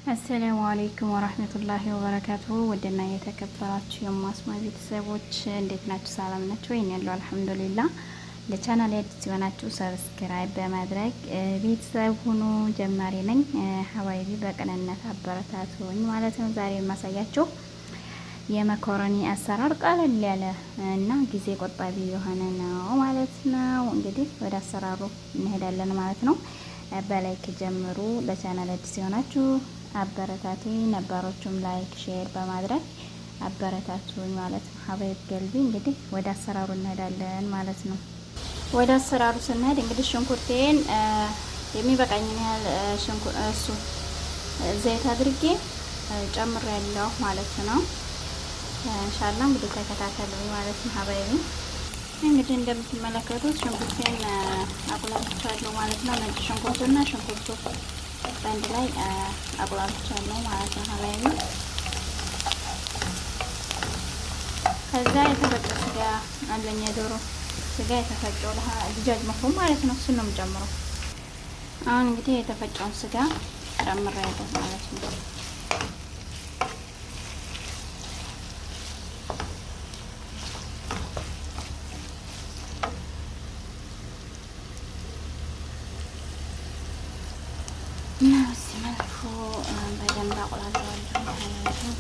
السلام عليكم ورحمة الله وبركاته። ውድና የተከበራችሁ የማስማ ቤተሰቦች እንዴት ናችሁ? ሰላም ናችሁ ወይ? ያለው الحمد لله። ለቻናል አዲስ የሆናችሁ subscribe በማድረግ ቤተሰብ ሁኑ። ጀማሪ ነኝ حبايبي፣ በቅንነት አበረታቱኝ ማለት ነው። ዛሬ የማሳያችሁ የመኮረኒ አሰራር ቀለል ያለ እና ጊዜ ቆጣቢ የሆነ ነው ማለት ነው። እንግዲህ ወደ አሰራሩ እንሄዳለን ማለት ነው። በ like ጀምሩ። ለቻናል አዲስ የሆናችሁ አበረታቱኝ፣ ነባሮቹም like share በማድረግ አበረታቱኝ ማለት ነው። حبايب قلبي እንግዲህ ወደ አሰራሩ እንሄዳለን ማለት ነው። ወደ አሰራሩ ስንሄድ እንግዲህ ሽንኩርቴን የሚበቃኝን ያህል እሱ ዘይት አድርጌ ጨምሬያለሁ ማለት ነው። إن شاء الله እንግዲህ ተከታተሉኝ ማለት ነው። حبايبي እንግዲህ እንደምትመለከቱት ሽንኩርቴን አቁላልቻለሁ ማለት ነው። ነጭ ሽንኩርቱና ሽንኩርቱ በአንድ ላይ አቁላልቻለሁ ማለት ነው። حبايبي ከዛ የተፈጨ ስጋ አለኝ፣ የዶሮ ስጋ የተፈጨው دجاج مفروم ማለት ነው። እሱን ነው የምጨምረው። አሁን እንግዲህ የተፈጨውን ስጋ ጨምሬያለሁ ማለት ነው። እና በዚህ መልኩ በደንብ አቁላለዋለሁ ማለት ነው።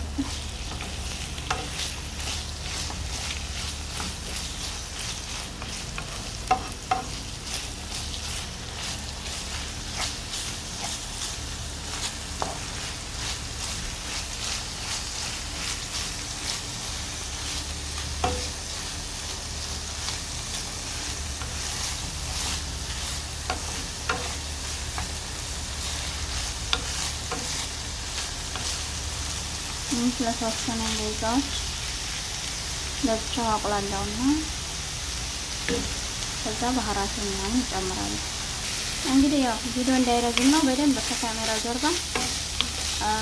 ለተወሰነ ደቂቃዎች ለብቻው አቁላለውና ከዛ بهارات ምናምን እጨምራለሁ። እንግዲህ ያው ቪዲዮ እንዳይረዝም ነው በደንብ ከካሜራ ጀርባ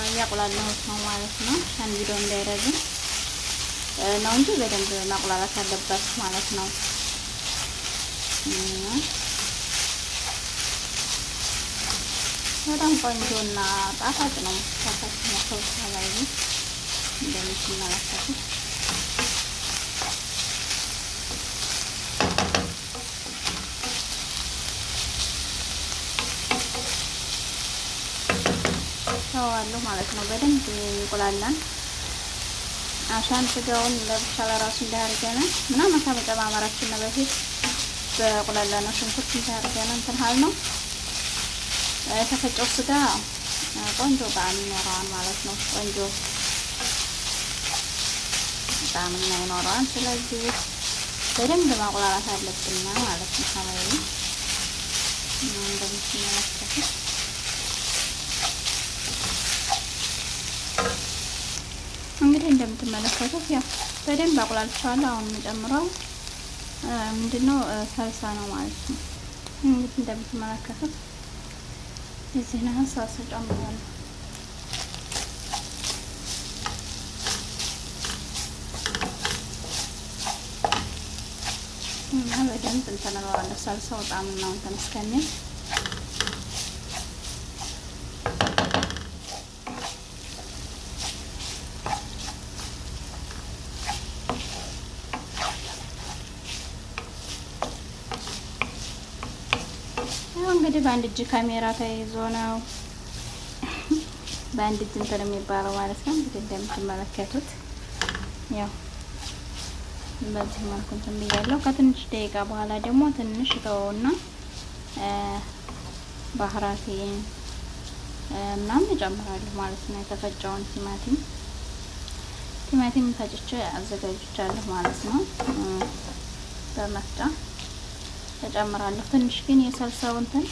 እያቁላለሁት ነው ማለት ነው። ሻን ቪዲዮ እንዳይረዝም ነው እንጂ በደንብ ማቁላላት አለበት ማለት ነው። በጣም ቆንጆና ጣፋጭ ነው። ጣፋጭ ነው ላይ እንደምትመለከቱት ተዋለሁ ማለት ነው። በደንብ ይቁላላል። አሻን ስጋውን ለብቻ ለራሱ እንዳያርገን ምናምን ከመጨማመራችን በፊት በቁላላ ነው ሽንኩርት እንዳያርገን እንትን ሀል ነው የተፈጨው ስጋ ቆንጆ ጣዕም ይኖረዋል ማለት ነው። ቆንጆ ጣዕም ይኖረዋል። ስለዚህ በደንብ ማቁላላት አለብን ማለት ነው። حبايبي እንደምትመለከቱት እንግዲህ እንደምትመለከቱት ያው በደንብ አቁላልቻለሁ። አሁን የምጨምረው ምንድነው صلصة ነው ማለት ነው። እንግዲህ እንደምትመለከቱት የዚህን ያህል صلصة ጨምራለሁ። እና በደንብ እንትን እለዋለሁ ሳልሳው ጣዕምና እንትን እስከሚል እንግዲህ በአንድ እጅ ካሜራ ተይዞ ነው በአንድ እጅ እንትን የሚባለው ማለት ነው። እንግዲህ እንደምትመለከቱት ያው በዚህ መልኩ እንትን ብያለሁ። ከትንሽ ደቂቃ በኋላ ደግሞ ትንሽ ተወውና ባህራቴን ምናምን እጨምራለሁ ማለት ነው። የተፈጨውን ቲማቲም ቲማቲም ፈጭቼ አዘጋጅቻለሁ ማለት ነው። በመፍጫ እጨምራለሁ። ትንሽ ግን የሰልሰው እንትን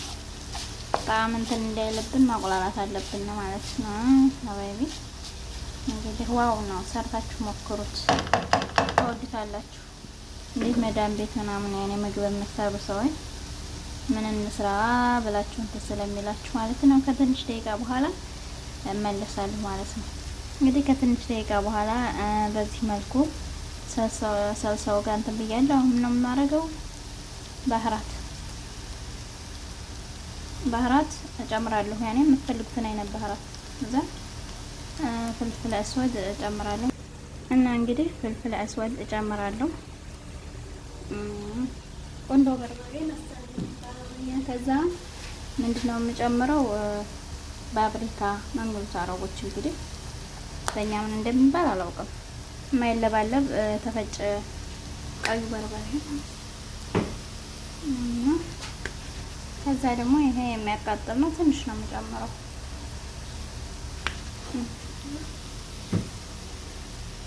ጣዕም እንትን እንዳይልብን ማቁላላት አለብን ማለት ነው። حبايبي እንግዲህ wow ነው፣ ሰርታችሁ ሞክሩት፣ ትወዱታላችሁ። እንዴት መዳም ቤት ምናምን ያኔ ምግብ የምትሰሩ ሰዎች ምን እንስራ ብላችሁ እንትን ስለሚላችሁ ማለት ነው። ከትንሽ ደቂቃ በኋላ እመለሳለሁ ማለት ነው። እንግዲህ ከትንሽ ደቂቃ በኋላ በዚህ መልኩ ሰልሰው ጋር እንትን ብያለሁ። አሁን ነው የማደርገው ባህራት ባህራት እጨምራለሁ። ያኔ የምትፈልጉትን አይነት ባህራት እዛ فلفل أسود እጨምራለሁ እና እንግዲህ فلفل أسود እጨምራለሁ። ቆንዶ በርበሬ መሰለኝ። ከዛ ምንድነው የምጨምረው? ባብሪካ ነው የሚሉት አረቦች። እንግዲህ በእኛ ምን እንደሚባል አላውቅም። የማይለባለብ ተፈጨ ቀዩ በርበሬ እና ከዛ ደግሞ ይሄ የሚያቃጥል ነው፣ ትንሽ ነው የምጨምረው።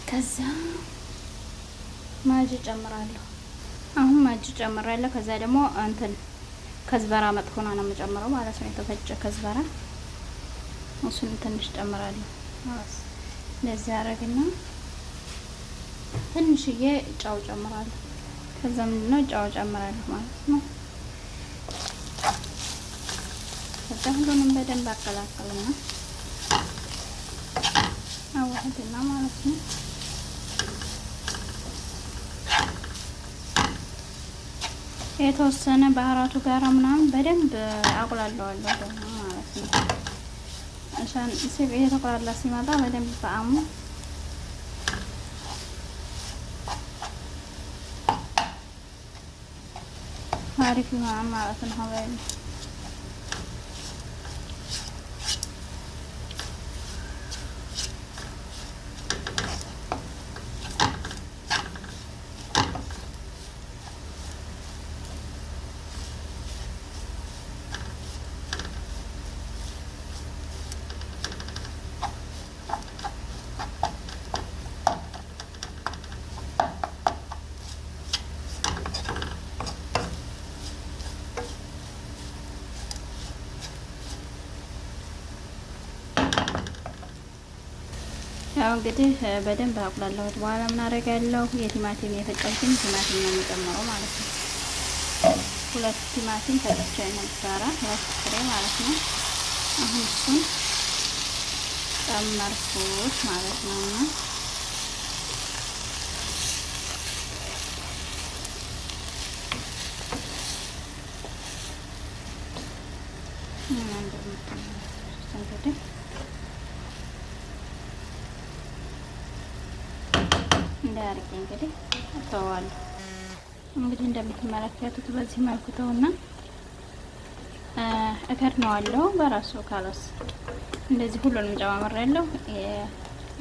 ከዛ ማጅ ጨምራለሁ። አሁን ማጅ ጨምራለሁ። ከዛ ደግሞ እንትን ከዝበራ መጥፎና ነው የምጨምረው ማለት ነው። የተፈጨ ከዝበራ እሱን ትንሽ ጨምራለሁ። እንደዚህ አደርግና ትንሽዬ ጨው ጨምራለሁ። ከዛ ምንድነው ጨው ጨምራለሁ ማለት ነው። ከዛ ሁሉንም በደንብ አቀላቅልና አዋህድና ማለት ነው። የተወሰነ ባህራቱ ጋራ ምናምን በደንብ አቁላለዋለሁ ደግሞ ማለት ነው። አሻን ሲብ የተቁላላ ሲመጣ በደንብ ጣዕሙ አሪፍ ይሆናል ማለት ነው። ሀባይ ያው እንግዲህ በደንብ አቁላለሁት። በኋላ ምን አደርጋለሁ? የቲማቲም የፈጨሁትን ቲማቲም ነው የምጨምረው ማለት ነው። ሁለት ቲማቲም ፈጭቼ ነበረ፣ ሁለት ፍሬ ማለት ነው። አሁን እሱን ጨመርኩት ማለት ነው። እና እንግዲህ እንዳያርጌ እንግዲህ እተዋለሁ። እንግዲህ እንደምትመለከቱት በዚህ መልኩ ተውና እከድነዋለሁ በራሱ ካላስ እንደዚህ ሁሉንም ጨማምሬያለሁ።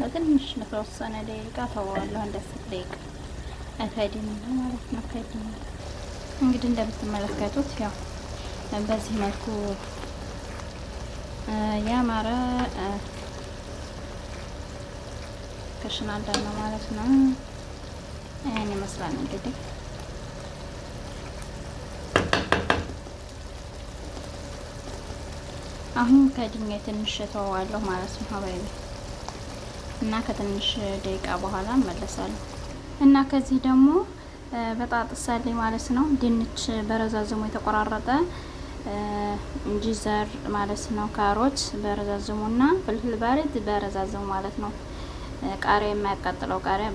ለትንሽ ለተወሰነ ደቂቃ ተወዋለሁ። አንድ 10 ደቂቃ እከድን ማለት ነው። ከድን እንግዲህ እንደምትመለከቱት ያው በዚህ መልኩ ያማረ ክሽና ነው ማለት ነው። ይሄን ይመስላል እንግዲህ አሁን ከድኜ ትንሽ እተወዋለሁ ማለት ነው ሀባይቢ እና ከትንሽ ደቂቃ በኋላ እመለሳለሁ። እና ከዚህ ደግሞ በጣጥስ አለኝ ማለት ነው። ድንች በረዛዝሙ የተቆራረጠ جزر ማለት ነው። ካሮት በረዛዝሙና فلفل بارد በረዛዝሙ ማለት ነው። ቃሪያ የማያቃጥለው ቃሪያ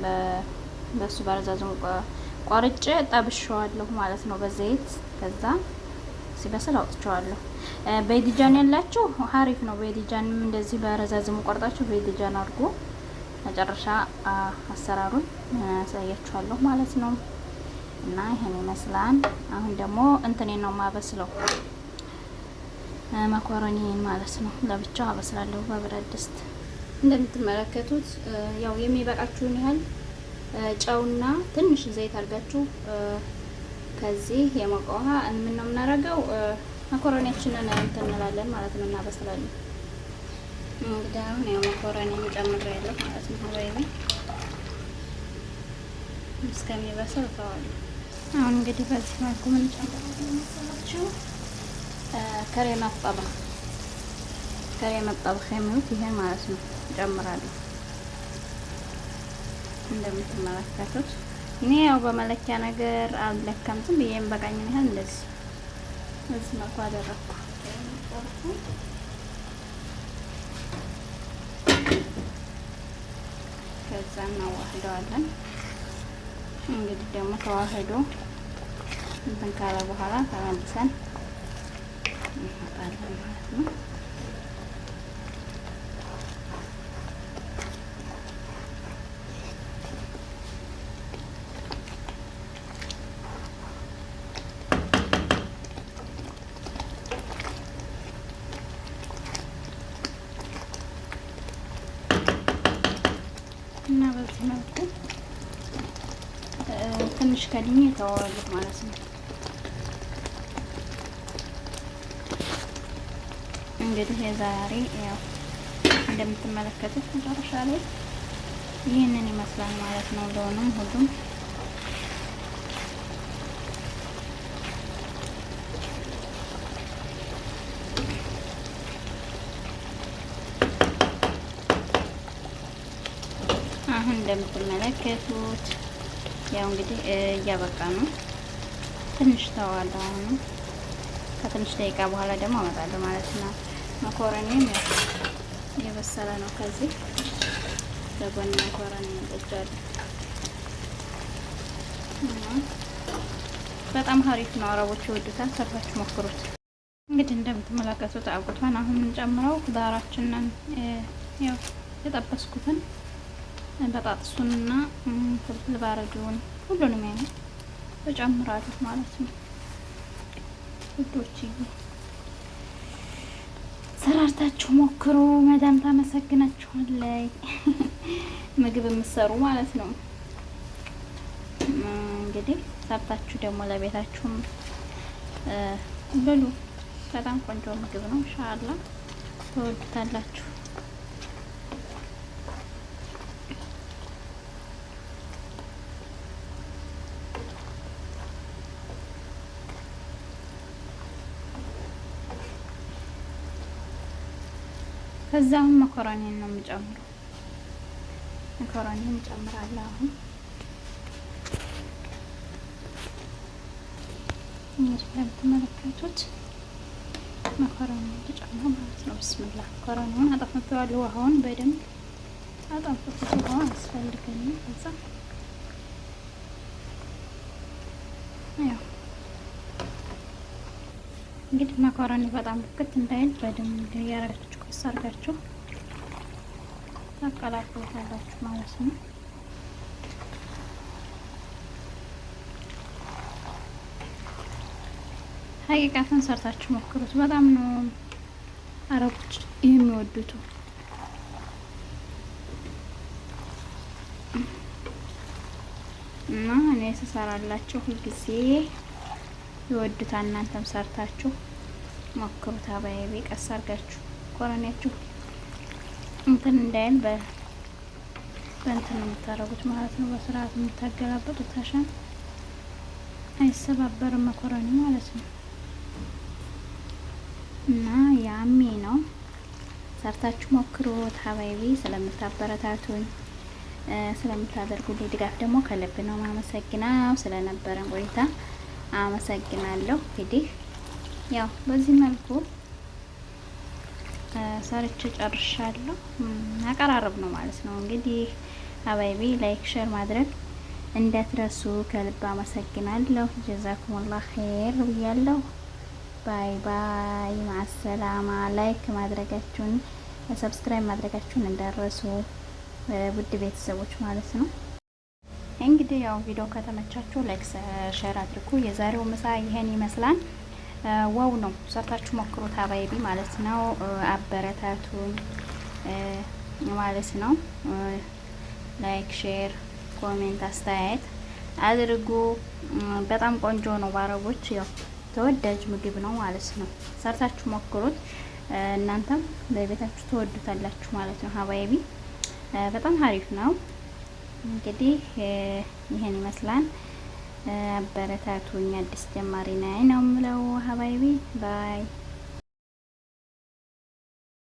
በሱ በረዛዝሙ ቆርጬ ጠብሼዋለሁ ማለት ነው በዘይት። ከዛ ሲበስል አውጥቼዋለሁ። باذنجان ያላችሁ ሀሪፍ ነው። باذنجان ም እንደዚህ በረዛዝሙ ቆርጣችሁ باذنجان አድርጎ መጨረሻ አሰራሩን ያሳያችኋለሁ ማለት ነው። እና ይሄን ይመስላል። አሁን ደግሞ እንትኔ ነው ማበስለው መኮረኒን ማለት ነው። ለብቻው አበስላለሁ በብረት ድስት። እንደምትመለከቱት ያው የሚበቃችሁን ያህል ጨውና ትንሽ ዘይት አድርጋችሁ ከዚህ የሞቀ ውሃ ምን ነው የምናደርገው መኮረኒያችንን እንትን እንላለን ማለት ነው፣ እናበስላለን። እንግዲህ አሁን ያው መኮረኒን ጨምሬያለሁ ማለት ነው። ሀባይቢ እስከሚበስል እተዋለሁ። አሁን እንግዲህ በዚህ መልኩ ምን ጨምራለሁ መሰላችሁ? كريمة طبخ كريمة طبخ የሚሉት ይሄ ማለት ነው ጨምራለሁ። እንደምትመለከቱት እኔ ያው በመለኪያ ነገር አልለካም፣ ዝም ብዬ የሚበቃኝን ያህል እንደዚህ በዚህ መልኩ አደረኩ። ከዛ እናዋህደዋለን። እንግዲህ ደግሞ ተዋህዶ እንትን ካለ በኋላ ተመልሰን እንመጣለን ማለት ነው። እና በዚህ መልኩ ትንሽ ከድኜ ተወዋለሁ ማለት ነው። እንግዲህ የዛሬ ያው እንደምትመለከቱት መጨረሻ ላይ ይህንን ይመስላል ማለት ነው። ለሆነም ሁሉም አሁን እንደምትመለከቱት ያው እንግዲህ እያበቃ ነው። ትንሽ ተዋለሁ። አሁን ከትንሽ ደቂቃ በኋላ ደግሞ አመጣለሁ ማለት ነው። መኮረኒም ያው እየበሰለ ነው። ከዚህ በጎን መኮረኒ እንጥጃለሁ። በጣም ሀሪፍ ነው። አረቦች ይወዱታል። ሰርታችሁ ሞክሩት። እንግዲህ እንደምትመለከቱት አብቅቷን። አሁን የምንጨምረው ዳራችንን ያው የጠበስኩትን በጣጥሱንና ፍልፍል ባረዱን ሁሉንም ያኔ እጨምራለሁ ማለት ነው። ውዶችዬ ሰራርታችሁ ሞክሩ። መዳም ታመሰግናችኋለች። ምግብ የምትሰሩ ማለት ነው። እንግዲህ ሰርታችሁ ደግሞ ለቤታችሁም ብሉ። በጣም ቆንጆ ምግብ ነው። ኢንሻአላህ ትወዱታላችሁ። ከዛ አሁን መኮረኒን ነው የምጨምረው። መኮረኒን እጨምራለሁ አሁን እንግዲህ እንደምትመለከቱት መኮረኒ ተጨምሮ ማለት ነው። ብስምላ መኮረኒውን አጠንፍፌዋለሁ። ውሃውን በደንብ አጠንፍፌ ውሃውን አስፈልገኝም። ከዛ ያው እንግዲህ መኮረኒ በጣም ቡክት እንዳይል በደንብ እያደረጋችሁ ቀስ አድርጋችሁ ታቀላቅሉታላችሁ ማለት ነው። ሀቂቃትን ሰርታችሁ ሞክሩት። በጣም ነው አረቦች የሚወዱት። እና እኔ ስሰራላችሁ ሁልጊዜ ይወዱታል። እናንተም ሰርታችሁ ሞክሩት። አባይቤ ቀስ አድርጋችሁ ኮረኔያችሁ እንትን እንዳይል በእንትን ነው የምታደርጉት ማለት ነው። በስርዓት የምታገላበጡት አሻን አይሰባበርም መኮረኒ ማለት ነው። እና ያሜ ነው። ሰርታችሁ ሞክሩት ሀባይቢ። ስለምታበረታቱኝ ስለምታደርጉልኝ ድጋፍ ደግሞ ከልብ ነው ማመሰግናው። ስለነበረን ቆይታ አመሰግናለሁ። እንግዲህ ያው በዚህ መልኩ ሰርቼ ጨርሻለሁ። አቀራረብ ነው ማለት ነው። እንግዲህ حبايبي like share ማድረግ እንዳትረሱ። ከልብ አመሰግናለሁ። جزاكم الله خير ብያለሁ። Bye bye፣ مع السلامة። Like ማድረጋችሁን subscribe ማድረጋችሁን እንዳትረሱ ውድ ቤተሰቦች ማለት ነው። እንግዲህ ያው ቪዲዮ ከተመቻችሁ like share አድርጉ። የዛሬው ምሳ ይሄን ይመስላል። Wow ነው፣ ሰርታችሁ ሞክሩት حبايبي ማለት ነው። አበረታቱኝ ማለት ነው። Like share፣ comment አስተያየት አድርጉ። በጣም ቆንጆ ነው። በአረቦች ያው ተወዳጅ ምግብ ነው ማለት ነው። ሰርታችሁ ሞክሩት። እናንተም በቤታችሁ ትወዱታላችሁ ማለት ነው። حبايبي በጣም አሪፍ ነው። እንግዲህ ይሄን ይመስላል። አበረታቱኝ። አዲስ ጀማሪ ነኝ ነው የምለው። حبايبي bye።